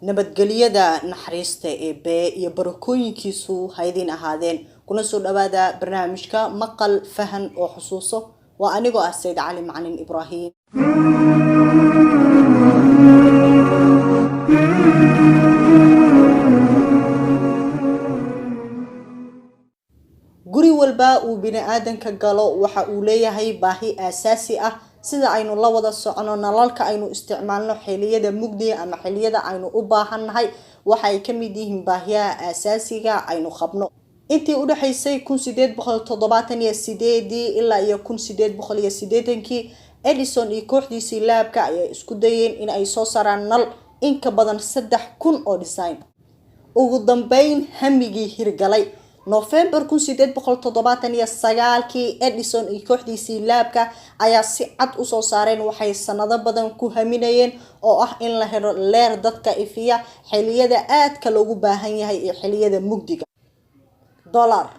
Nabadgelyada naxariista Eebe iyo barakooyinkiisu ha idiin ahaadeen. Kuna soo dhawaada barnaamijka Maqal, Fahan oo Xusuuso. Waa anigoo ah Sayid Cali Macalin Ibraahim. Guri walba uu bini-aadanka galo waxa uu leeyahay baahi aasaasi ah. Sida aynu la wada socono, nalalka aynu isticmaalno xiliyada mugdiga ama xiliyada aynu u baahannahay waxa ay ka mid yihiin baahiyaha aasaasiga aynu qabno. Intii udhexaysay 1878-dii ilaa iyo 1880-kii, Edison iyo kooxdiisii laabka ayaa isku dayeen in ay soo saaraan nal in ka badan 3000 oo design. Ugu dambeyn hamigii hirgalay November 1879-kii, Edison iyo kooxdiisii laabka ayaa si cad usoo saareen waxay sanado badan ku haminayeen, oo ah in la helo leer dadka ifiya xiliyada aadka loogu baahan yahay iyo xiliyada mugdiga. Dollar.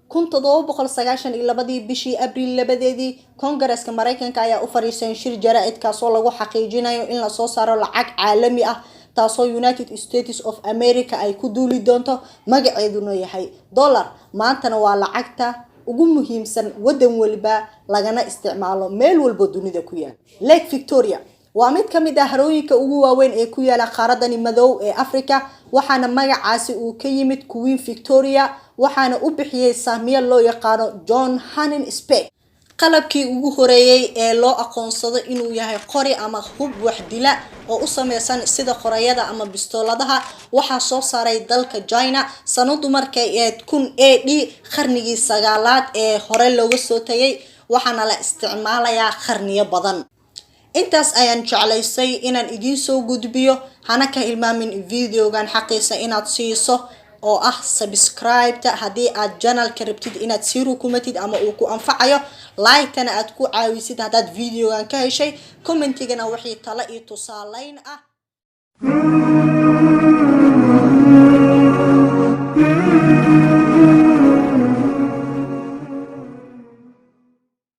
1792-dii bishii Abriil 2-deedii, Kongareska Mareykanka ayaa u fariiseen shir jaraa'id, kaasoo lagu xaqiijinayo in lasoo saaro lacag caalami ah, taasoo United States of America ay ku duuli doonto, magaceeduna yahay dollar. Maantana waa lacagta ugu muhiimsan wadan waliba, lagana isticmaalo meel walbo dunida ku yaal. Lake Victoria waa mid ka mid ah harooyinka ugu waaweyn ee ku yaala qaaradani madow ee Africa, waxaana magacaasi uu ka yimid Queen Victoria, waxaana u bixiyey saamiye loo yaqaano John Hanning Speke. Qalabkii ugu horeeyey ee loo aqoonsado inuu yahay qori ama hub waxdila oo u sameysan sida qorayada ama bistooladaha waxaa soo saaray dalka China, sanadu markay ahayd 1000 AD, qarnigii sagaalaad ee hore looga soo tagay, waxaana la isticmaalayaa qarniyo badan. Intaas ayaan jeclaysay inaan idiin soo gudbiyo. Hana ka hilmaamin videogan xaqiisa inaad siiso, oo ah subscribe-ta, haddii aad channelka rabtid inaad sii rukumatid ama uu ku anfacayo. Like-tana aad ku caawisid haddaad videogan ka heshay. Commentigana wixii talo iyo tusaaleyn ah.